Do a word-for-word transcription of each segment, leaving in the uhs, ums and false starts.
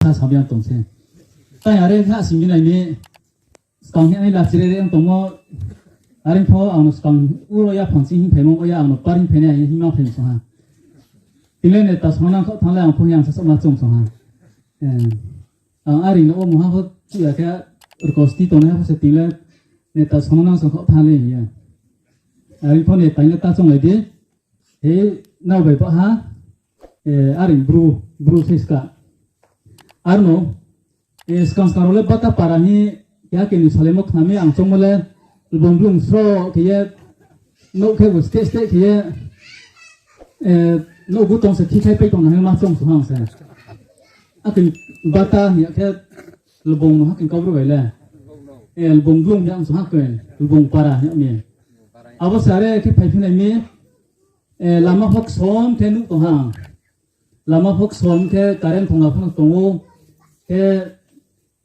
Sa biang tong se. Tai are kha sing binai ni skang hing nai la chire re ang tongmo. Are pho ang no skang uro ya phang ching hing phaimo ya ang no par hing phainai hing ma phai song ha. Tingle neta songnang kho thangle ang pho hing ang sa sok ma chong song ha. Eh, ang ari no o mungha pho chuya khe rkosti tongnai ha pho se tingle neta songnang song kho thangle ya. Ari pho neta le ta chong lai di. He nao bai ba ha. Eh, ari bru, bru se ska. Arno, eh, skang skang rao le bata para hi, keha keni salaimo khnami ang chongmo le, lbong blung sro khe ye, nouh khe bo state state khe ye, eh, nouh bu tong se thikhai pai tong na hing ma chong song ha ang se. Akhe bata hing ya khe, lbong no ha khe kau bru bai le. Eh, lbong blung ya ang song ha khe, lbong para hing ya mi. Abo sare khe phaiphi nai mi, eh, lama pho ksom khe nuh tong ha. Lama pho ksom khe current thongla pho no tong ou. Khe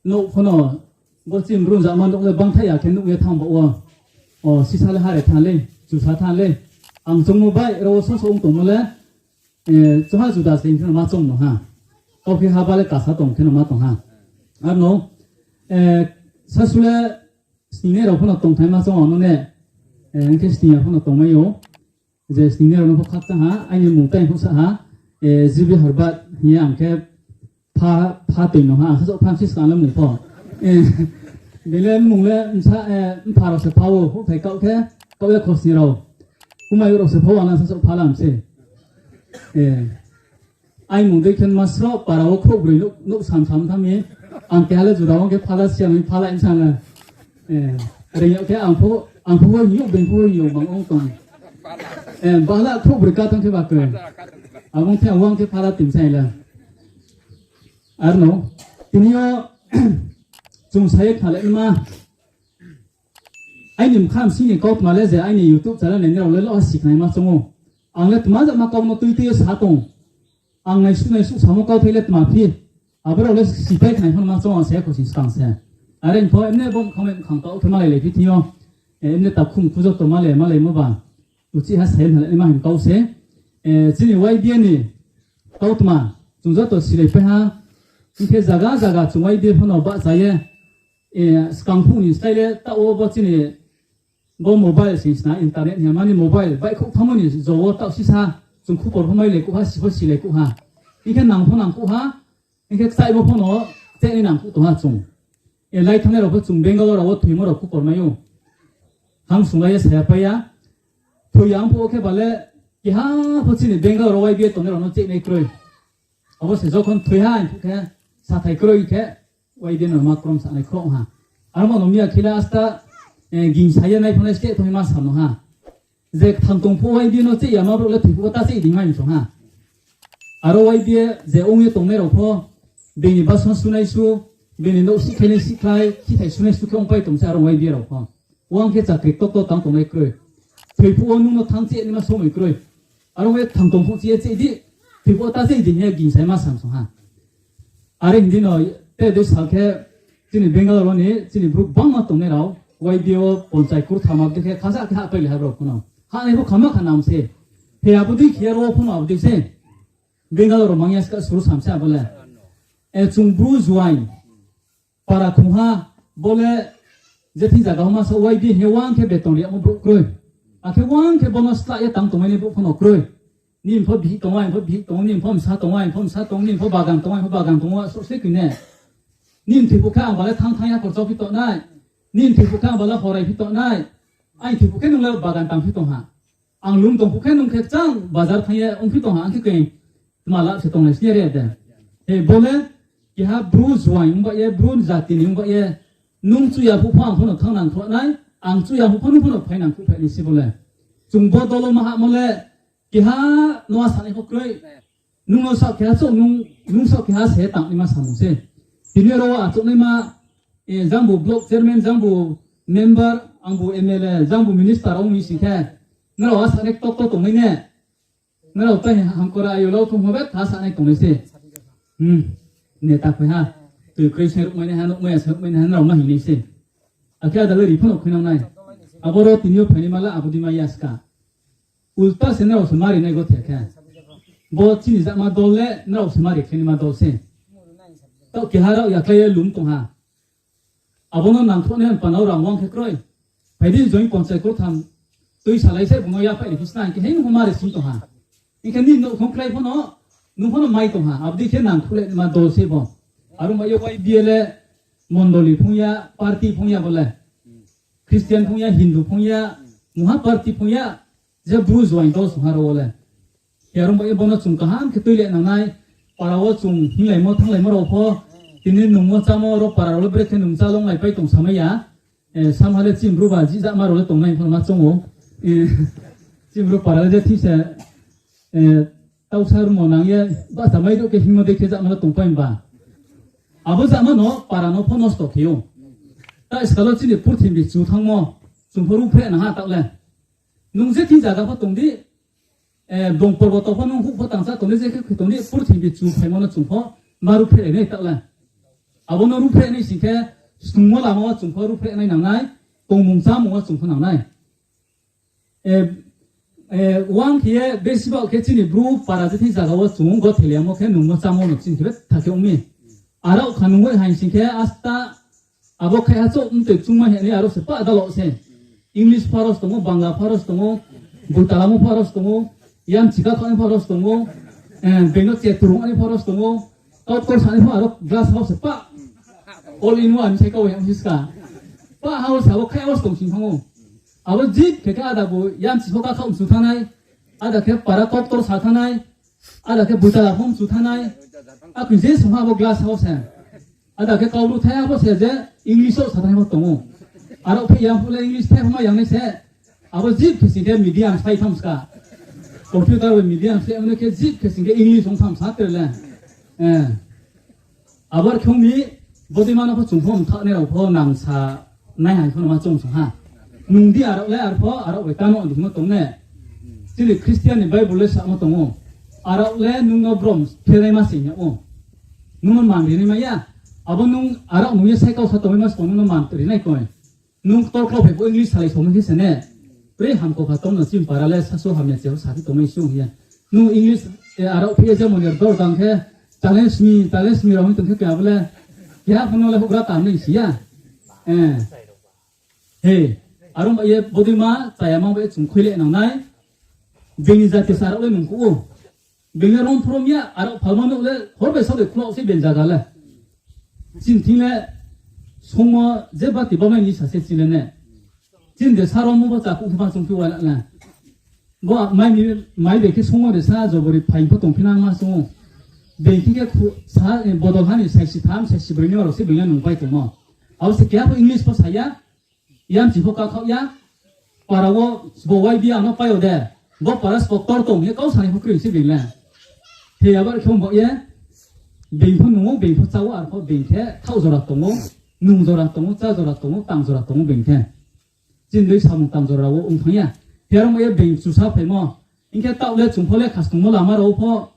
nouh pho no bo chini rung jama nouh le bangthaih ya khe nuh ye thanng ba wo. O, sisa le hare thanng le, chusa thanng le. Ang chongmo bai ro so so ong tongmo le, eh, chungha juda se hing khe no ma chong no ha. Kau khe ha ba le kasa tong khe no ma tong ha. Arno, eh, sasu le sningnai rao pho no tongthai ma chong ano ne, eh, hing khe sning ya pho no tongmai ou. Je sningnai rao no pho khakchang ha, aini mung tai pho sa ha, eh, G B Harbat hing ye ang khe pha, pha toi no ha, ang sasaoh pha mse skang le mung pho. Eh, bele mung le msa, eh, mpha rao se pha ou, houhthai kaoh khe, kaoh le khosni rao. Kumai rao se pha ou, ang le sasaoh pha la mse. Eh, ai mung dei khe ma sro, para wo khrouh broi nouh, nouh sam sam tham ye. Ang keha le jura wo khe pha la siya mi pha la msa le. Eh, reing yag khe ang pho, ang pho hing yo, being pho hing yo, mang ong tong. Eh, bala khrouh broi ka tang khe ba khe. Abo khe ang wang khe pha la tim sai la. Arno, tini yo, chung sa ye khnalai ma. Aini mkha msing ni kautma le je aini YouTube channel nainai rao le lo ha sikhnai ma chong ou. Ang le tma jama kau no tui tui ye sa tong. Ang naisuh naisuh samo kauthai le tma phi. Abo rao le sipai khnai pho no ma chong ang se khosni skang se. Are pho emne bo mkhang bai mkhang taoh khe malai lai phi thing yo. Eh, emne takhu mkhu joto malai malaimo ba. Uchih ha se nalai ma hing kau se. Eh, chini Y B A ni kautma, chung joto silai pai ha. Hing khe zaga zaga chung Y B A pho no bahcha ye. Eh, skang phuh ni style le taoh wo bo chini bo mobile sing sna internet hing mani mobile baihkhouh thanngmo ni jo wo taoh sisa chung khupor pho mailai kuh ha, si pho silai kuh ha. Hing khe nang pho nang kuh ha, hing khe kchaihmo pho no chehnai nang kuh tong ha chung. E lai thanngnai rao pho chung Bangalore rao wo thoimo rao khupor mai ou. Hang sunglai ye saya pai ya. Thoi ya ong phuh wo khe ba le keha pho chini Bangalore rao Y B A tongnai rao no chehnai kroi. Abo se jokhon thoi ha hing phuh khe sathai kroi khe Y B A no ma krom sanai khroh ha. Aro ma no miya khe le asta, eh, gingsa ye nai pho nai steh thoi ma sa no ha. Je kthang tong phuh Y B A no cheh ya ma brouh le thoi phuh wo ta cheh di mai song ha. Aro Y B A je ong ye tongnai rao pho, bini bason sunai su, bini nouh sihkhlai nai sihkhlai, sithai sunai su khe ongpai tong se aro Y B A rao pho. Uang khe chakri ktokto tang tongnai kroi. Thoi phuh wo nung no thanng cheh naima somoi kroi. Aro ye kthang tong phuh cheh ye cheh di, thoi phuh wo ta cheh di hing ye gingsai ma sam song ha. Are hing di no, te dei sal khe, chini Bangalore wo ni, chini brouh bangma tongnai rao, Y B A wo ponchai kurtham abo dei khe khasa khe hahpai le ha brao pho no. Hahnai pho khama kha nam se. He abo dei khe ro pho no abo dei se. Bangalore rao mang ya ska suru sam se abo le. E chung bru juaing. Para khongha, bo le je thing zaga homa sa Y B A hing ye uang khe beton ri yagmo brouh kroi. Akhe uang khe bo no slah ye tang tongmai ni brouh pho no kroi. Nini pho bihih tong ou, aini pho bihih tong ou, nini pho bsa tong ou, aini pho bsa tong ou, nini pho bagan tong ou, aini pho bagan tong ou, asuh se koi ne. Nini thoi phuh khe ang ba le thanng thanng ya khorcha phi tong nai. Nini thoi phuh khe ang ba le horai phi tong nai. Aini thoi phuh khe nung le bagan tang phi tong ha. Ang lung tong phuh khe nung khe kchang bazar thanng ye ongphi tong ha, ang khe koi tma lab se tongnai sini re de. He bo le keha bru juaing ongba ye, bru jati ni ongba ye, nung chuya phuh pho ang pho no thanng nang khla nai, ang chuya phuh pho nung pho no phai nang khla phai nai se bo le. Chung bo dolo ma hahmo le, keha noa sanai pho kroi. Nung no saoh keha chouh, nung, nung saoh keha se tangnaima samung se. Tini ro achouhnaima, eh, jangbu block chairman, jangbu member, angbu M L A, jangbu minister ong mi sing khe, nrao asa ne ktokto tongnai ne. Nrao tai hangkora ayo lau thung hobe tha sa nai tongnai se. Hmm. Neta phai ha. Tui kroi se rukmai nai ha, nukmai ya se rukmai nai ha, nrao ma hing nai se. Akhe ada le ri pho no khuinang nai. Abo ro tini yo phainaima le abo dei ma ya ska. Ulta se nrao se mari nai gothe khe. Bo chini jama dol le nrao se mari khe naima dol se. Taoh keha rao yaklái ye lum tong ha. Abo no nangkhruh nai panda wo rang wang khe kroi. Phai di join ponchai kurtham tui salai se bung no yaphaih ri phi sna hing khe hing pho ma ri sing tong ha. Hing khe nini nouhkhong klái pho no, nung pho no mai tong ha. Abo dei khe nangkhruh le ma dol se bo. Aro ma ye Y B A le mondoli phung ya, party phung ya bo le. Christian phung ya, Hindu phung ya, mungha party phung ya, je Bru juaing dol song ha ro wo le. Khe aro ba ye bo no chung kaham khe tui le nang nai, para wo chung hinglaimo thannglaimo rao pho, tini nungmo chámo ro para rao le brekhe nung chá longlaipai tong samai ya, samha le chini Bru ba jihjama rao le tongnai pho ma choung ou. Chini Bru para le je thing se, tausa rmo nang ye, bahcha mai douh khe hingmo dei khe jama no tongpai ba. Abo jama no para no pho nosto khe ou. Ta skal wo chini purthimbi chu thanngmo, chung pho ruhphreh nang ha taoh le. Nung je thing zaga pho tong di, bung porboto pho nung huh pho tangsa tong di, je khe khe tong di, purthimbi chu phaimo no chung pho ma ruhphreh nai taoh le. Abo no ruhphreh nai sing khe, snungmo lama wo chung pho ruhphreh nai nang nai, tongmung chámung wo chung pho nang nai. Wang khe ye besi baoh khe chini Bru para je thing zaga wo chung gotheleamo khe nungmo chámo no chini khe betha khe ong mi. Arao kha nung bai haing sing khe asta abo khe ha chouh mtoi chungma hing ni aro se pah dalo se. English pho aro se tong ou, Bangla pho aro se tong ou, boitalamo pho aro se tong ou, yamchi kakhaoh ni pho aro se tong ou, being no cheturung ni pho aro se tong ou, kautor sa ni pho aro glass house se pah. All in one se kau yang siska. Pah house abo khe aro se tong sing thanng ou. Abo jip khe khe ada bo yamchi pho kakhaoh mchu thanng nai, ada khe para kautor sa thanng nai, ada khe boitala pho mchu thanng nai. Akhe je song ha abo glass house se. Ada khe kaubru thai abo se je English wo sa thanng nai pho tong ou. Arao phe yang phuh le English thai pho ma yang nai se. Abo jip khe sing khe medium sai tham ska. Computer bai medium sai mano khe jip khe sing khe English ong tham sa tre le. Abo khe ong mi, bodei ma no pho chung pho mthaoh nai rao pho nang sa nai hai pho no ma choung song ha. Nung di arao le arpho arao bai tano di hingmo tong ne. Chini Christian ni Bible le samo tong ou. Arao le nung no brom phelnaima se hing yag ou. Nung no man ri nai mai ya. Abo nung arao nung ye sai kau sa tongmai ma se tong nung no man ri nai koi. Nung ktor klau phai pho English salai somai khe se ne. Pre hamkau kha tong no chini para le sasu hamya che sa khe tongmai sung hing ye. Nung English, arao phi ye jemon ye dor dang khe, talent smi, talent smi rao hing tong khe khe abo le, keha pho no le houhgra tam nai si ya. He, aro ba ye bodei ma chaya ma ba ye chung khui le nang nai. Being ni jati sa arao le nung kuh ou. Being le rom phrom ya, arao phalma no le hor bai sao de khulao se being zaga le. Chini thing le songmo je bati bamai ni sa se chini le ne. Chini de sa rommo bo cha kuh khe ma chung phi wa le. Bo mai ni, mai bai khe songmo de sa jobori phai pho tongphi nang ma chung ou. Being thing khe sa bodol ha ni saisi tham, saisi broi ni rao se being le nungpai tongmo. Abo se keha pho English pho sa ya, yamchi pho kakhaoh ya, para wo bo Y B A no pai yo de, bo para sbo ktor tong ye kau sanai pho kroi se being le. He abo khe ong ba ye, being pho nung ou, being pho chá ou, arpho being khe thaoh jora tong ou, nung jora tong ou, chá jora tong ou, tang jora tong ou being khe. Chini dei samung tang jora wo ong thanng ya. He aro ba ye being chusa phaimo. Hing khe taoh le chung pho lekha snungmo lama rao pho,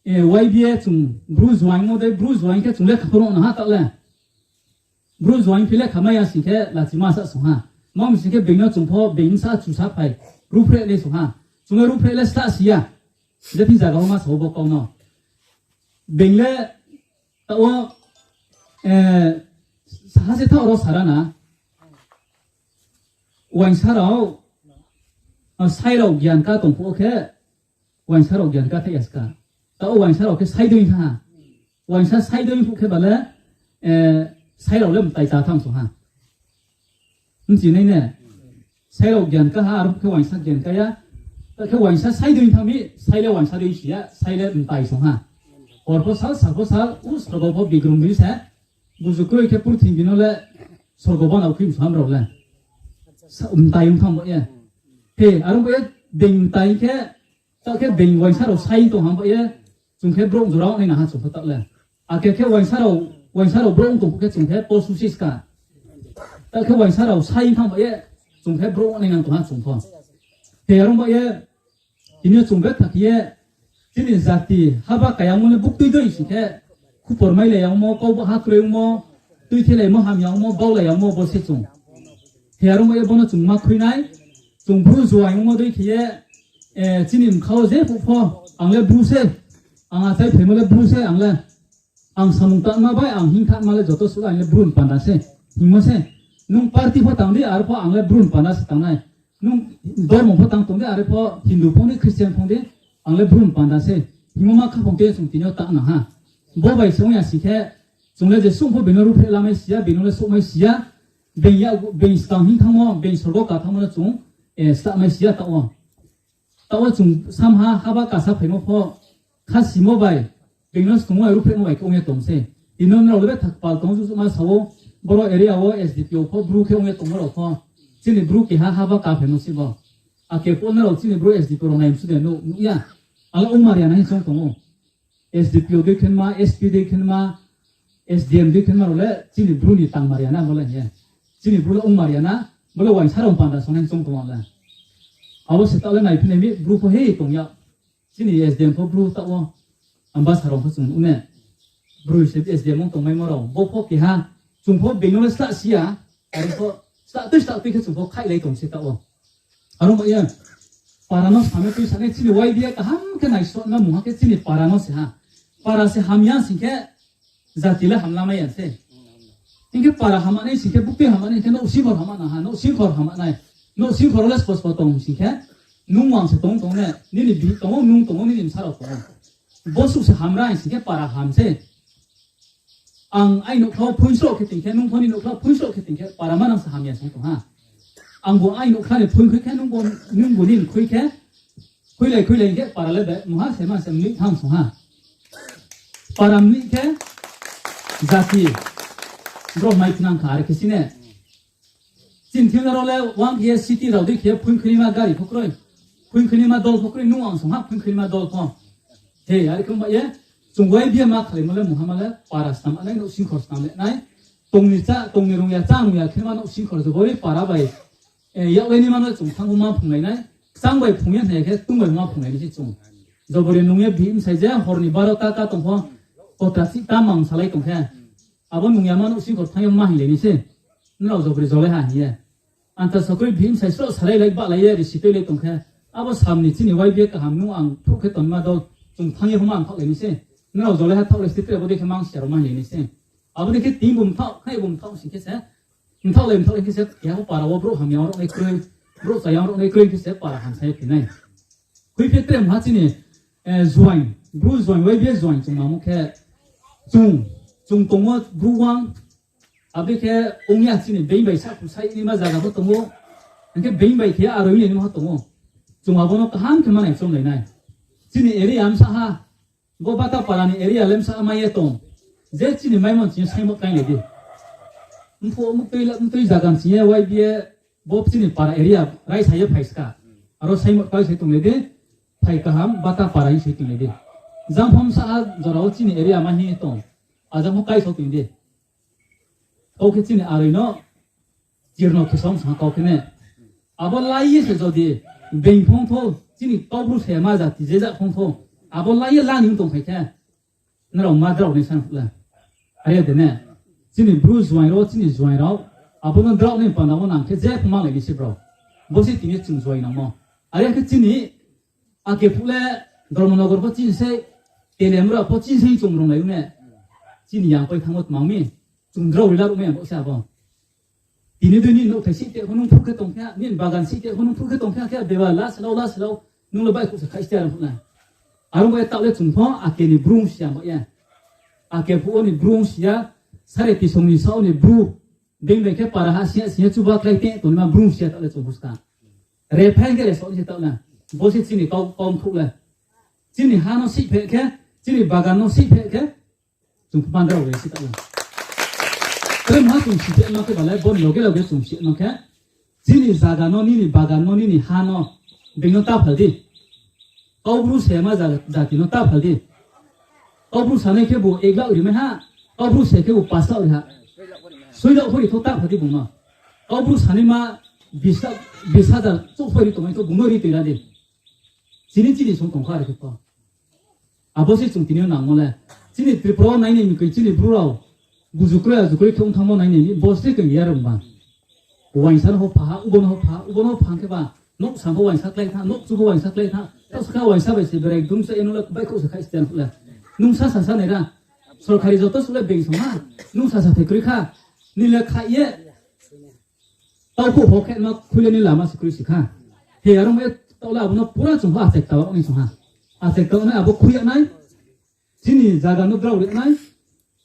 Y B A chung Bru juaingmo dei, Bru juaing khe chung lekha pho no nang ha taoh le. Bru juaing phi lekha mai ya sing khe lachima sa song ha. Ma mi sing khe being no chung pho being sa chusa phai. Ruhphreh le song ha. Chung le ruhphreh le sla si ya. Je thing zaga wo ma sao bo kau no. Being le taoh wo, saha se thaoh ro sara na. Uaingsa rao, sai rao gyan ka tong phuh khe, uaingsa rao gyan ka thai ya ska. Taoh uaingsa rao khe sai dei thanng ha. Uaingsa sai dei phuh khe ba le, sai rao le mtai ta tham song ha. Bchi nai ne. Sai rao gyan ka ha, aro khe uaingsa gyan ka ya. Taoh khe uaingsa sai dei thanng mi, sai le uaingsa dei si ya, sai le mtai song ha. Hor pho sal, sal pho sal, u sorgo pho bigrum bi se. Buzu kroi khe purthimbi no le sorgo banao khe msam rao le. Mtai ong thanng ba ye. He, aro ba ye being mtai khe, taoh khe being uaingsa rao sai tong ham ba ye, chung khe brouh jora ong nai nang ha chung pho taoh le. Akhe khe uaingsa rao brouh ong tong phuh khe chung khe posusis ka. Taoh khe uaingsa rao sai thanng ba ye, chung khe brouh ong nai nang tong ha chung pho. He, aro ba ye, tini yo chung betha khe ye, chini jati haba kayangmo le buktui dei sing khe, khupor mailai yangmo, kau baha kroi ongmo, tuithehlaimo hamya ongmo, baulai yangmo bo se chung. He aro ba ye bo no chung ma khui nai, chung Bru juaing ongmo dei khe ye, chini mkha wo je phuh pho, ang le Bru se, ang achai phaimo le Bru se, ang le Ang samung tangma bai ang hing thanma le joto suh ang le Bru ni panda se. Hingmo se. Nung party pho tang di, are pho ang le Bru ni panda se tang nai. Nung dormo pho tang tong di, are pho Hindu phong di, Christian phong di, ang le Bru ni panda se. Hingmo ma khaphang te chung tini yo tang nang ha. Bo bai se ong ya sing khe, chung le jesuh pho being no ruhphreh lamai si ya, being no le souhmai si ya, being ya, being skang hing thanngmo, being sorgo ka thanngmo no chung, eh, slahmai si ya taoh wo. Taoh wo chung samha haba kasa phaimo pho, khasimo bai, being no songmo bai ruhphrehmo bai khe ong ye tong se. Tini yo nrao le bethak pal tong jujuhma sa ou, boro area wo S D P O pho Bru khe ong ye tongmo rao pho. Chini Bru keha haba ka phaimo se bo. Ake pho nrao chini Bru S D P O rao nai msu de nuh, nuh ya. Ang le ongmar ya nai hing choung tong ou. S D P O dei khenma, S P dei khenma, S D M dei khenma rao le chini Bru ni tangmar ya na bo le hing ye. Chini Bru le ongmar ya na, bo le uaingsa rao panda songnai choung tong ang le. Abo se taoh le naiphi nai mi Bru pho hei tong ya. Chini S D M pho Bru taoh wo. Ambasa rao pho chung nuh ne. Bru se S D M ong tongmaimo rao. Bo pho keha. Chung pho being no le slah si ya. Are pho slah tui slah tui khe chung pho khaihlai tong se taoh wo. Aro ba ye, para no samo tui sanai chini Y B A kaham khe naisona mungha khe chini para no se ha. Para se hamya sing khe jati le hamlamai ya se. Hing khe para hamnai sing khe, buktui hamnai sing khe, nouhsingkhor hamna ha, nouhsingkhor hamnai. Nouhsingkhor le spo spo tong sing khe, nung ang se tong tong ne, nini bihih tong ou, nung tong ou, nini bsa rao tong ou. Bo suh se hamra sing khe para ham se. Ang aini nouhkhla wo phoingsroh khe tong khe, nung pho nini nouhkhla wo phoingsroh khe tong khe, para manang se hamya song tong ha. Angbu aini nouhkhla ni phoing khui khe, nungbu, nungbu nini khui khe, khuilai khuilai khe para le be mungha se ma se mnuih thanng song ha. Para mnuih khe jati, brao mai khnang kha are khe si ne. Chini thing aro le uang khe ye city rao dei khe ye phoing khuinaima gari pho kroi. Phoing khuinaima dol pho kroi, nung ang song ha phoing khuinaima dol pho. He, are khe ong ba ye, chung Y B A ma khalaimo le mungha ma le para snam nai, nouhsingkhor snam le nai. Tong ni chá, tong ni rung ya, chá rung ya khe ma nouhsingkhor jobori para bai, eh, yaklai ni ma no chung thanng pho ma phunglai nai. Kchang bai phung ye hna ya khe ktung bai ma phunglai nai se chung. Jobori nung ye bihih bsai je hor ni baro ta ka tong pho, kotra chih ta mang salai tong khe. Abo nung ya ma nouhsingkhor thanng ye ma hinglai nai se. Nrao jobori jolai ha hing ye. Anta sakroi bihih bsai sroh salai lai bahlai ye risi tuilai tong khe. Abo sam ni chini Y B A kaham nung ang phruh khe tongma dol chung thanng ye pho ma ang thaohlai nai se. Nrao jolai ha thaohlai se tre abo dei khe mang si ya rao ma hinglai nai se. Abo dei khe tini bu mthaoh, khai bu mthaoh sing khe se. Mthaohlai mthaohlai khe se, keha pho para wo brouh hamya ong rao nai kroi, brouh chaya ong rao nai kroi khe se para hamsa ye phi nai. Khuiphi tre mha chini, eh, join, Bru join, Y B A join chung nangmo khe, chung, chung tongmo Bru wang, abo dei khe ong ya chini being bai sahku sai naima zaga pho tong ou, hing khe being bai khe aroi naima pho tong ou. Chung abo no kaham khe manai chomlai nai. Chini area bsa ha, bo Bata para ni area le bsa ha mai ye tong. Je chini maimo chini saimo kainglai di. Mphuh mtui la, mtui zaga chini Y B A bo chini para area raisa ye phai ska. Aro saimo kai sai tonglai di, phai kaham, Bata para hing sai tonglai di. Jang pho bsa ha jora wo chini area ma hing ye tong. A jang pho kai sai tong di. Kau khe chini aroi no, jirno khe song sa kau khe ne. Abo lai ye se jodi, being phung thou, chini Kaubru se ma jati je ja phung thou. Abo lai ye lani ong tong phai khe. Nrao ma drao nai san phuh le. Are de ne. Chini Bru join rao, chini join rao. Abo no drao nai panda wo nang khe je phung ma lai ni se brao. Bo se tini chung join nangmo. Are khe chini Ake phuh le Dharmanagar pho chini sei, Telemura pho chini sei chung runglai ne. Chini yang pai thanngmo tmang mi, chung drao ri la ruh mai ang bo se abo. Tini dei nini nouhthai sih te pho nung phruh khe tong khe, nini bagan sih te pho nung phruh khe tong khe, khe beba la se lau, la se lau, nung le baihkhouh se khai ste rang phuh nai. Aro bai taoh le chung pho ake ni Bru si ya ba ye. Ake phuh wo ni Bru si ya, sare tisong ni sao ni Bru, being bai khe para ha sing ya, sing ya chuba klái te tongnaima Bru si ya taoh le chung pho ska. Re phai khe re so ni se taoh le. Bo se chini kau, kau mkhrouh le. Chini ha no sih pheh khe, chini bagan no sih pheh khe, chung pho bandra bai se taoh le. Tre mha chung si pheh ma khe ba le, bo ni loge loge chung si ma khe. Chini zaga no, nini bagan no, nini ha no, being no ta phal di. Kaubru se ma ja-, jati no ta phal di. Kaubru sanai khe bo ek lakh ri mai ha, Kaubru se khe bo pas lakh ri ha. Soi lakh pho ri tho ta phal di bung no. Kaubru sanaima bis lakh, bis hajar chouh pho ri tongmai tho bung no ri tui la di. Chini chini song tong kha are khe pho. Abo se chung tini yo nangmo le. Chini Tripura wo nai nai mi koi chini Bru rao. Buju kroi, aju kroi khe ong thanngmo nai nai mi, bo se koi ya rao ba. Uaingsa no pho pha ha, ubo no pho pha ha, ubo no pha khe ba. Nouh sam pho uaingsa klái tha, nouh chu pho uaingsa klái tha. Taoh sa kha uaingsa bai se berai dum sa ye nung le baihkhouh se khai stand le. Nung sa sa sa nai ra. Sorkari joto suh le being song ha. Nung sa sa thai kroi kha. Nini le khaih ye. Tau phuh pho khe ma khui le ni lama se kroi si kha. He, aro mo ye taoh le abo no pura chung pho achek ta ni song ha. Achek ta nai abo khui ya nai. Chini zaga no drao ri nai.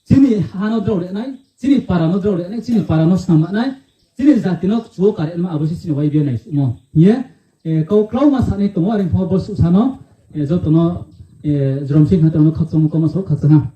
Chini ha no drao ri nai. Chini para no drao ri nai. Chini para no snam nai. Chini jati no kchu wo kar ma abo se chini Y B A nai suhmo hing ye, kau klauma sa ni tong ou, are pho bo suhsa no, joto no, Jrom Sing ha tong no khakchangmo kauma sa khakchang ha.